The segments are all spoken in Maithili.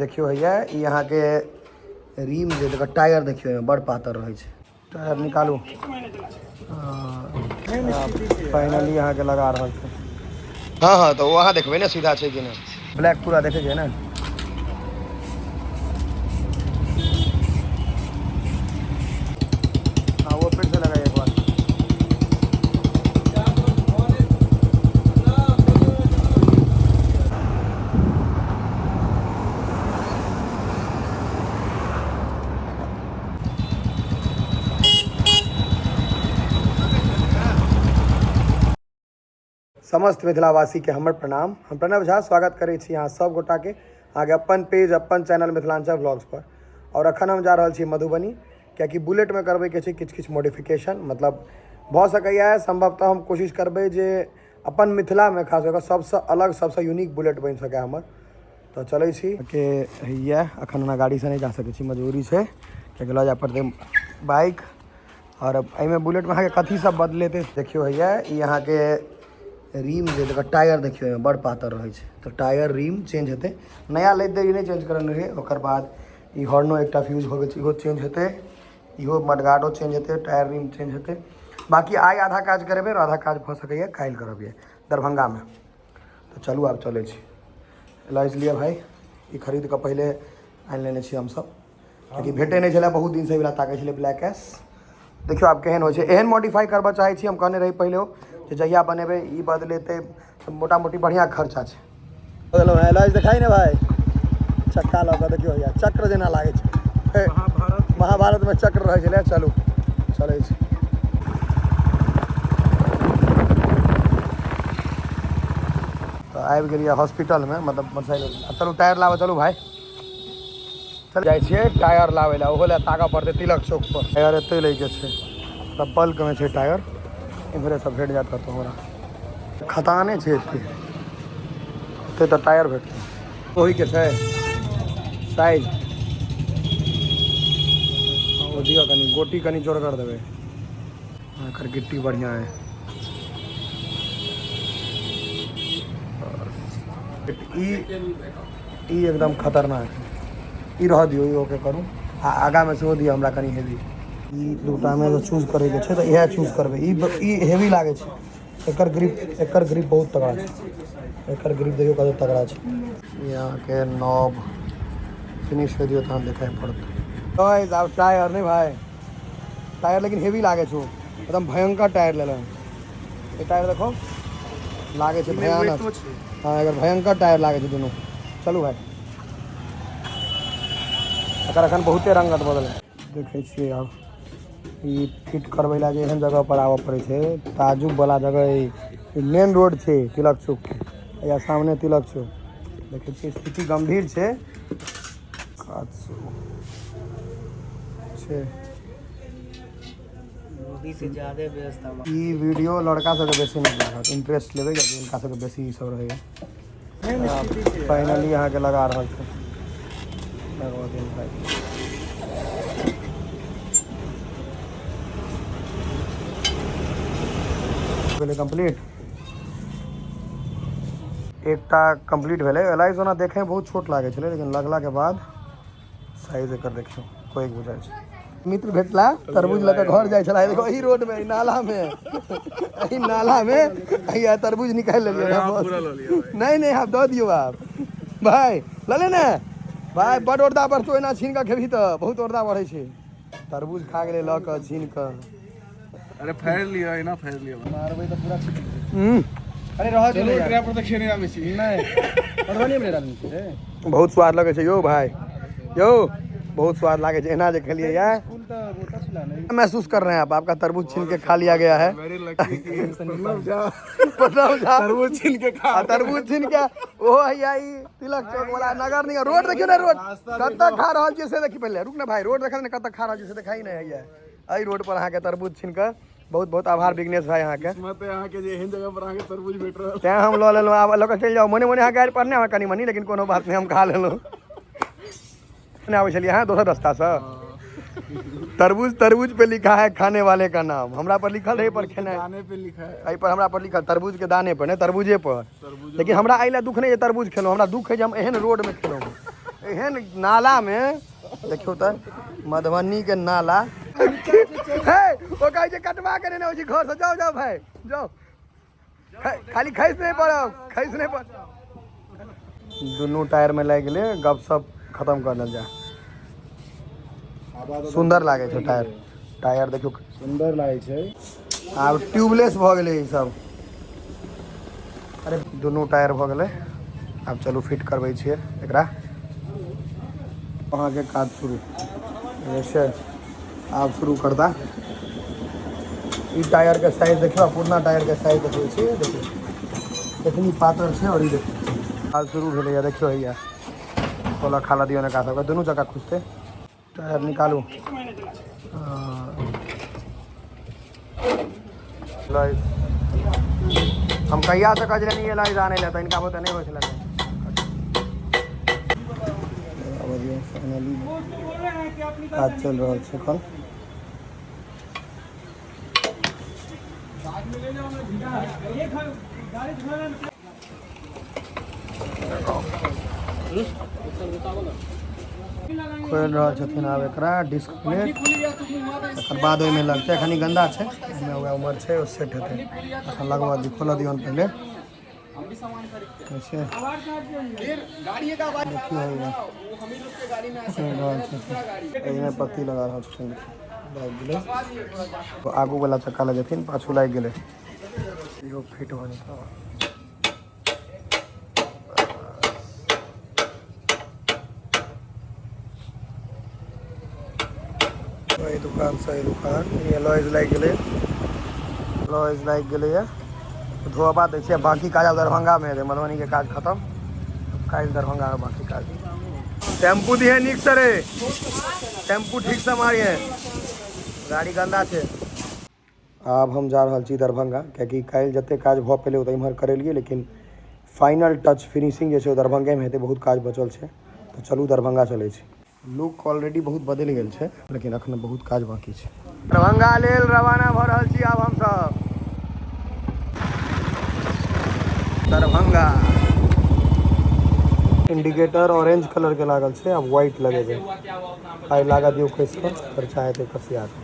देखियौ हैया ई अहाँके रिम जे देखो टायर देखियौ एहिमे बड़ पातर रहै छै। टायर निकालू। फाइनली अहाँके लगा रहल छै। हँ हँ, तऽ ओ अहाँ देखबै ने सीधा छै कि नहि। ब्लैक पूरा देखै छै ने। हाँ, वो फिर से लगाइए एक बार। समस्त मिथिलावासीके हमर प्रणाम। हम प्रणव झा स्वागत करै छी अहाँ सब गोटाके अहाँके अपन पेज अपन चैनल मिथिलांचल ब्लॉग्स पर। और अखन हम जा रहल छी मधुबनी, कियाकि बुलेटमे करबैके छै किछु किछु मॉडिफिकेशन। मतलब भऽ सकैए, सम्भवतः हम कोशिश करबै जे अपन मिथिलामे खास कऽ कऽ सबसँ अलग सबसँ यूनिक बुलेट बनि सकै हमर। तऽ चलै छी के हैया। अखन ओना गाड़ीसँ नहि जा सकै छी, मजबूरी छै, कियाकि लऽ जाय पड़तै बाइक। आओर एहिमे बुलेटमे अहाँके कथी सब बदलेतै देखियौ हैया ई अहाँके रिम जे देखो टायर देखियौ एहिमे बड़ पातर रहै छै, तऽ टायर रिम चेंज हेतै। नया लैत देरी नहि चेंज करने रहियै। ओकर बाद ई हॉर्नो एकटा फ्यूज हो गेल छै, इहो चेंज हेतै, इहो मडगार्डो चेंज हेतै, टायर रिम चेंज हेतै। बाकी आइ आधा काज करेबै आओर आधा काज भऽ सकैए काल्हि करबियै दरभंगामे। तऽ चलू आब चलै छी। एल लिअ भाइ, ई खरीद कऽ पहिले आनि लेने छी हमसब, कियाकि भेटै नहि छलै बहुत दिनसँ। एहिवला ताकै छलै ब्लैक एस। देखियौ आब केहन होइ छै। एहन मॉडिफाइ करबऽ चाहै छी। हम कहने रही पहिलेहो जे जहिया बनेबै ई बदलेतै तऽ मोटा मोटी बढ़िआँ खर्चा छै। बदलहुँ हेँ एल देखाइ ने भाइ, चक्का लऽ कऽ देखियौ भैया, चक्र जेना लागै छै। महाभारतमे चक्र रहै छलै। चलू चलै छै। तऽ आबि गेलियै हॉस्पिटलमे, मतलब मोटरसाइकिल। चलू टायर लाबऽ, चलू भाइ, चल जाइ छियै टायर लाबै लए। ओहो लए ताकऽ पड़तै तिलक चौक पर। टायर एतै लैके छै, तऽ बल्कमे छै टायर, इम्हरे सब भेट जायत कतहु। हमरा खताने छै एते एते तऽ टायर भेटतै। ओहीके छै साइज। ओ दिअ कनि गोटी, कनि जोरगर देबै। एकर गिट्टी बढ़िआँ है। ई ई एकदम खतरनाक है। ई रह दियौ, ई ओके करू। आ आगाँमे सेहो दिअ हमरा कनि हेवी। ई दूटामे जे चूज करैके छै तऽ इएह चूज करबै। ई ई हेवी लागै छै। एकर ग्रिप, एकर ग्रिप बहुत तगड़ा छै। एकर ग्रिप देखियौ कते तगड़ा छै। ई अहाँके नॉब फिनिश होइ दियौ तहन देखाइ पड़त। आब टायर नहि भाइ, टायर लेकिन हेवी लागै छौ, एकदम भयंकर टायर लेलहुँ। ई टायर देखो लागै छै भयानक। हँ, एकर भयंकर टायर लागै छै दुनू। चलू भाइ, एकर एखन बहुते रंगत बदल देखै छियै। आब ई फिट करबै लए जे एहन जगह पर आबऽ पड़ै छै, ताजुब वाला जगह। ई मेन रोड छै तिलक चौक के, या सामने तिलक चौक देखै छियै। स्थिति गंभीर छै छै। मोदी से ज्यादा व्यस्त हम। ई वीडियो लड़का सबके बेसी नीक लागत, इंटरेस्ट लेबै, कियाकि हुनका सबके बेसी ई सब रहैया। फाइनली अहाँके लगा रहल छै। लगबऽ दियौ भाइ। भेलै कम्प्लीट, एकटा कम्प्लीट भेलै। एल ओना देखैमे बहुत छोट लागै छलै, लेकिन लगलाके बाद साइज एकर देखियौ पैघ बुझाइ छै। मित्र भेटला, तरबूज लऽ कऽ घर जाइ छला। देखो एहि रोड में, एहि नाला में, एहि नाला में हैया तरबूज निकालि लेलियै। नहि नहि, आब दऽ दियौ आब भाय, लऽ ले ने भाय। बड औरदा बढ़तौ, एना छीन कऽ खेबही तऽ बहुत औरदा बढ़ै छै। तरबूज खा गेलै लऽ कऽ छीन कऽ। अरे फाड़ि लिअ, एना फाड़ि लिअ। मारबै तऽ पूरा छीट। अरे रह। चलू, ट्रैप पर तऽ खेने आबै छी। नहि, मधुबनी मे आदमी छै। बहुत स्वाद लगै छै यौ भाय, यौ बहुत स्वाद लागै छै। एना जे खेलियै या स्कूल तऽ रोता छला ने। महसूस कर रहे हैं आप? आपका तरबूज छीन के खा लिया गया है। वेरी लकी कि प्रणव झा प्रणव झा तरबूज छीन के खा आ तरबूज छीन के ओहो हैया ई तिलक चौक वाला नगर निगम रोड देखियौ ने, रोड कतऽ खा रहल छियै से देखी पहिले। रुक ने भाई, रोड देखा ने कतऽ खा रहल छियै से देखाई नहि हैया। एहि रोड पर अहाँके तरबूज छीन कऽ बहुत बहुत आभार विघ्नेश भाई अहाँके। किस्मत है अहाँके जे एहन जगह पर अहाँके तरबूज भेट रहल। तेँ हम लऽ लेलहुँ। आब लऽ कऽ चलि जाउ। मने मने अहाँ गाड़ि पढ़ने होय कनि मनि, लेकिन कोनो बात नहि, हम खा लेलहुँ। नहि आबै छलियै अहाँ दोसर रस्तासँ। तरबूज, तरबूज पे लिखा है खाने वाले का नाम। हमरा पर लिखल रहे पर खेनाइ दाने पे लिखा है। एहि पर हमरा पर लिखल तरबूज के दाने पर, नहि तरबूजे पर। तरबूज। लेकिन हमरा एहि लए दुख नहि जे तरबूज खेलहुँ, हमरा दुख है जे हम एहन रोडमे खेलहुँ। एहन नाला में देखियौ तऽ मधुबनी के नाला। हे, ओ कहै छै कटवा के नेने होइ छै घर से। जाओ जाओ भाई जाओ, खाली खसि नहि पड़ब, खसि नहि पड़ब। दुनू टायर में लागि गेलै। गपशप खत्म कर लेल जाय। सुन्दर लागै छै टायर, टायर देखियौ। सुन्दर लागै छै। आब ट्यूबलेस भऽ गेलै ई सब। अरे दुनू टायर भऽ गेलै। आब चलू फिट करबै छियै एकरा। अहाँके काज शुरू छै, आब शुरू करता। ई टायरके साइज देखियौ, पुरना टायरके साइज देखबै छी। देखियौ एतनी पातर छै। आओर ई देखियौ, काज शुरू भेलैए। देखियौ हैया खोला खाला दियौ ने एकरा सबके, दुनू चक्का खुजतै। टायर निकालू। लॉइज हम कहिया से कहै छलियै लॉइज आनै लए, तऽ हिनका बुते नहि होइ छलै। फाइनली काज चलि रहल छै एखन। खोलि रहल छथिन आब एकरा डिस्क प्लेट, तकर बाद ओहिमे लगतै। एखन ई गन्दा छै, एहिमे वएह उमर छै, ओ सेट हेतै। एखन लगबऽ दियौ, खोलऽ दियौन पहिले। छै देखियौ, हैया खोलि रहल छथिन, एहिमे पत्ती लगा रहल छथिन। लागि गेलै। आगू वाला चक्का लगेथिन, पाछू लागि गेलै। इहो फिट भऽ जेतै। एहि दुकान से एहि दुकान ई लॉइज लागि गेलै, लॉइज लागि गेलैए। धोबा दै छियै। बाँकी काज आब दरभंगामे हेतै। मधुबनीके काज खतम, काल्हि दरभंगामे बाँकी काज। टेम्पू दिहे नीक से रे, टेम्पू ठीक से मारिहे, गाड़ी गन्दा छै। आब हम जा रहल छी दरभंगा, कियाकि काल्हि जतेक काज भऽ पेलै ओ तऽ इम्हर करेलियै, लेकिन फाइनल टच फिनिशिंग जे छै ओ दरभंगेमे हेतै। बहुत काज बचल छै, तऽ चलू दरभंगा चलै छी। लुक ऑलरेडी बहुत बदलि गेल छै, लेकिन अखन बहुत काज बाँकी छै। दरभंगा लेल रवाना भऽ रहल छी आब हमसब। दरभंगा इंडिकेटर ऑरेंज कलर के लागल छै, आब व्हाइट लगेबै। आइ लागऽ दियौ खसि कऽ, खर्चा हेतै खसिया कऽ।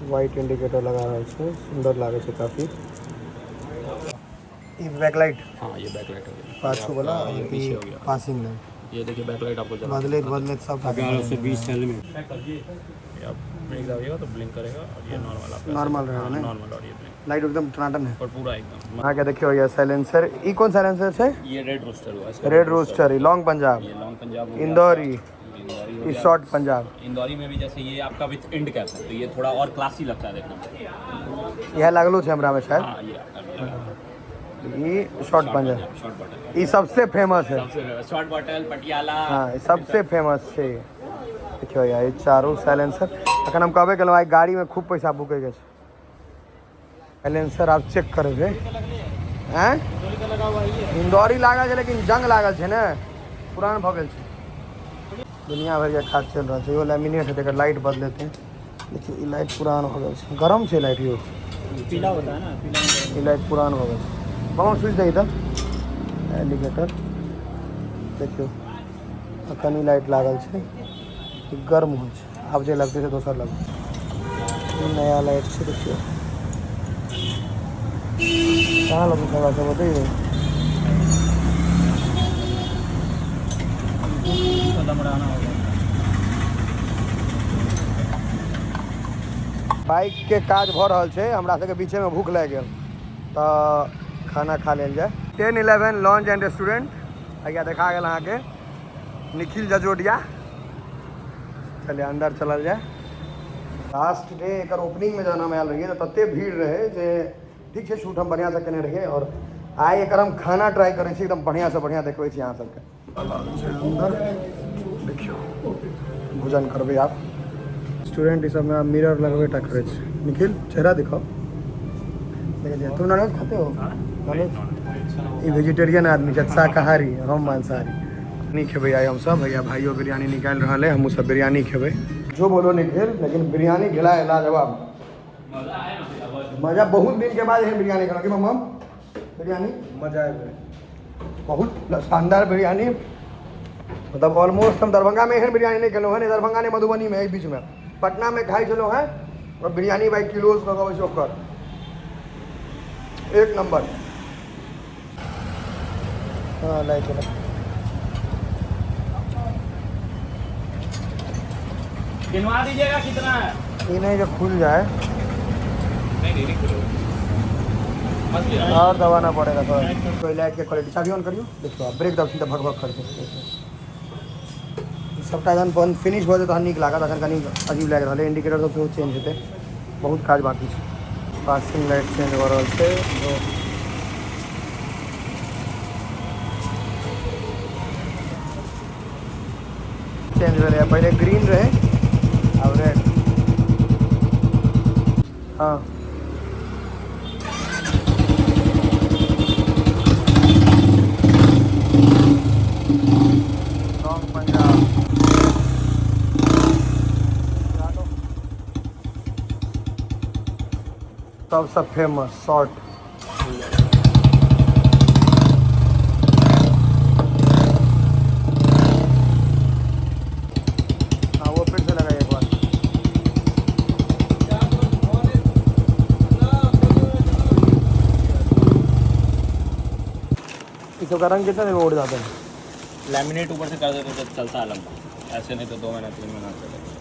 व्हाइट इंडिकेटर लगा रहल छै, सुन्दर लागै छै काफी। ई बैकलाइट। हाँ, ये बैकलाइट हो गया। पाछू वाला। ये और पीछे ई हो गया। Passing light. ये देखिए, बैकलाइट आपको जला बदलैत बदलैत सब 11 से 20 चैनल में ये आप ब्रेक दबाइएगा तो ब्लिंक करेगा और ये नॉर्मल आपका नॉर्मल रहेगा ने? नॉर्मल और ये ब्लिंक। लाइट एकदम टनाटन है। और पूरा एकदम। अहाँके देखियौ, ये साइलेंसर। ई कोन साइलेंसर छै? ये रेड रोस्टर हुआ इसका। रेड रोस्टर, ई लॉन्ग पंजाब। ये लॉन्ग पंजाब हो गया। इंदौरी। इंदौरी हो ई गया। शॉर्ट पंजाब। इंदौरी में भी जैसे ये आपका विथ इंड कैप है, तो ये थोड़ा और क्लासी लगता है देखने में। इएह लागलो छै हमरामे शायद। हाँ, ये आपका भी लगा हुआ है। ई शॉर्ट पंजाब। Short bottle. ई सबसे फेमस है। सबसे शॉर्ट बॉटल पटियाला। हाँ, ई सबसे फेमस छै। देखियौ यार, ई चारू साइलेंसर। अखन हम कहबे केलहुँ, आइ गाड़ीमे खूब पैसा फूकैके छै। साइलेंसर आब चेक करबै। आँय, इंदौरी लागल छै, लेकिन जंग लागल छै ने, पुरान भऽ गेल छै। दुनिया भरिके काज चलि रहल छै। इहो लैमिनेट हेतै, एकर लाइट बदलेतै। देखियौ, ई लाइट पुरान भऽ गेल छै, गरम छै लाइट यौ। पीला होता है ना, पीला में। ई लाइट पुरान भऽ गेल छै। मामा, स्विच दही तऽ इंडिकेटर। देखियौ, अखन ई लाइट लागल छै, ई गर्म होइ छै। आब जे लगतै से दोसर लगतै। ई नया लाइट छै। देखियौ, कहाँ लगतै छै, हमरा सब बतैयौ। इसको लमड़ाना होगा। बाइक के काज भऽ रहल छै। हमरा सबके बीचेमे भूख लागि गेल, तऽ खाना खा लेल जाय। 1011 लॉन्ज एंड रेस्टोरेंट भैया देखा गेल अहाँके, निखिल जजोडिया। चलिए, अंदर चलल जाय। लास्ट डे एकर ओपनिंगमे जहन हम आयल रहियै तऽ तते भीड़ रहै जे ठीक छै, शूट हम बढ़िआँसँ केने रहियै। आओर आइ एकर हम खाना ट्राई करै छी, एकदम बढ़िआँसँ बढ़िआँ देखबै छी अहाँ सबके। अंदर देखियौ, भोजन करबै आब। रेस्टोरेंट ई सबमे मिरर लगबे टा करै छै। निखिल, चेहरा दिखाओ। देखै छियै, तुम नॉनवेज खाते हो? नॉनवेज? ई वेजिटेरियन आदमी छै, शाकाहारी, हम मांसाहारी। नहीं खेबै आइ हमसब। भैया भाइयो बिरयानी निकालि रहल है, हमहूँ सब बिरयानी खेबै। जो बोलो निखिल, लेकिन बिरयानी खिलाए लाजवाब। मजा, बहुत दिन के बाद एहन बिरयानी खेलहुँ। कि मम्मा, बिरयानी मजा आबि गेलै। बहुत शानदार बिरयानी। मतलब ऑलमोस्ट हम दरभंगा में एहन बिरयानी नहीं खेलहुँ हँ, नहि दरभंगा नहि मधुबनी में, एहि बीच में पटना में खाइ छलहुँ हँ। और बिरयानी बाई किलोज कऽ अबै छै ओकर एक नंबर। हाँ लाइट गेलै। गिनवा दीजिएगा कितना है। ई नहीं जो खुल जाए। नहीं नहीं नहीं खुलेगा। मत लिया। और दबाना पड़ेगा थोड़ा। कोई लाइट के क्वालिटी चाबी ऑन करियो, देखियो आप ब्रेक दबथिन तऽ भक भक करतै। सबटा जहन बंद फिनिश भऽ जेतै तहन नीक लागत। अखन कनि अजीब लागि रहल है। इंडिकेटर सब सेहो चेंज हेतै, बहुत काज बाकी छै। पासिंग लाइट चेंज भऽ रहल छै। चेंज भेलै, पहिले ग्रीन रहै आब रेड। हाँ लॉन्ग पंजाब सबसँ फेमस शॉर्ट। हाँ वो फिर से लगाइए एक बार। इस सब का रंग कितने देर में उड़ जाते हैं? लैमिनेट ऊपर से कर देते तो चलता है लंबा, ऐसे नहीं तो 2 महीना 3 महीना चलेगा।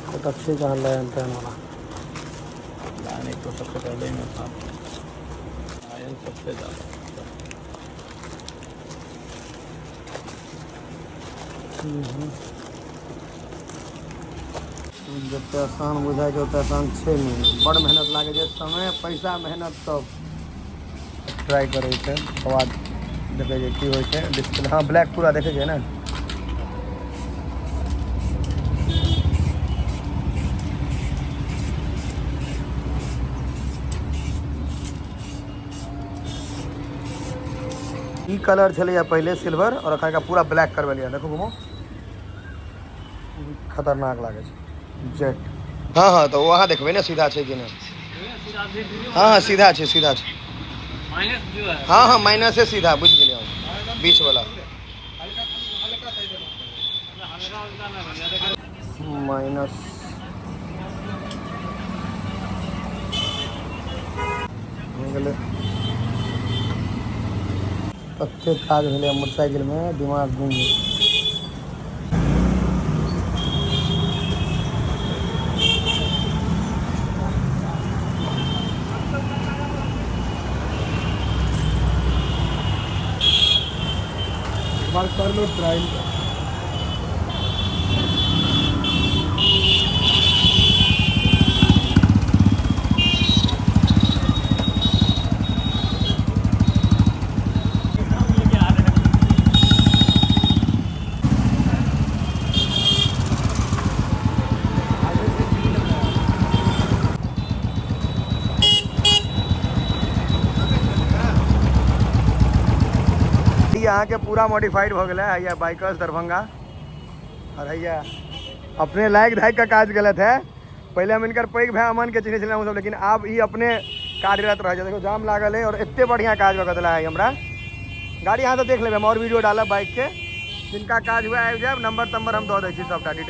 बहुत अच्छे जहाँ लाइन पहन वाला लाइन एक तो सबसे पहले ही मैं था, आयरन सबसे ज़्यादा। जते आसान बुझाइ छै ओते आसान छै नहि, बड़ मेहनत लागै छै, समय पैसा मेहनत सब ट्राई करै छै। ओकर बाद देखै छै की होइ छै। डिस्प्ले हाँ ब्लैक पूरा देखै छै ने। ई कलर छलैया पहिले सिल्वर और अखन एकरा पूरा ब्लैक करबेलियै। देखू घुमो, खतरनाक लागै छै जेट। हाँ हाँ तो वहाँ देखबै ने सीधा छै कि नहि। हाँ हाँ सीधा छै, सीधा छै। माइनस जो है। हाँ हाँ माइनस है सीधा, बुझि गेलियै हम, बीच वाला माइनस। हो गेलै। कते काज भेलै मोटरसाइकिलमे, दिमाग घूम गेल। बार कर लो ट्रायल। अहाँ के पूरा मॉडिफाइड भ गेलै हैया बाइकर्स दरभंगा। और हैया अपने लायक धायक का काज गलत है। पहले हम इनकर पैघ भाई अमन के चिन्है छलियै हमसब, लेकिन आब ई अपने कार्यरत रह जाए। देखो जाम लागल है और एते बढ़िया काज भऽ गेल है हमरा गाड़ी। अहाँ तऽ देख लेबै, हम और वीडियो डालब बाइक के। जिनका काज हुए आबि जायब, नंबर तंबर हम दऽ दै छी सबटा डिटेल।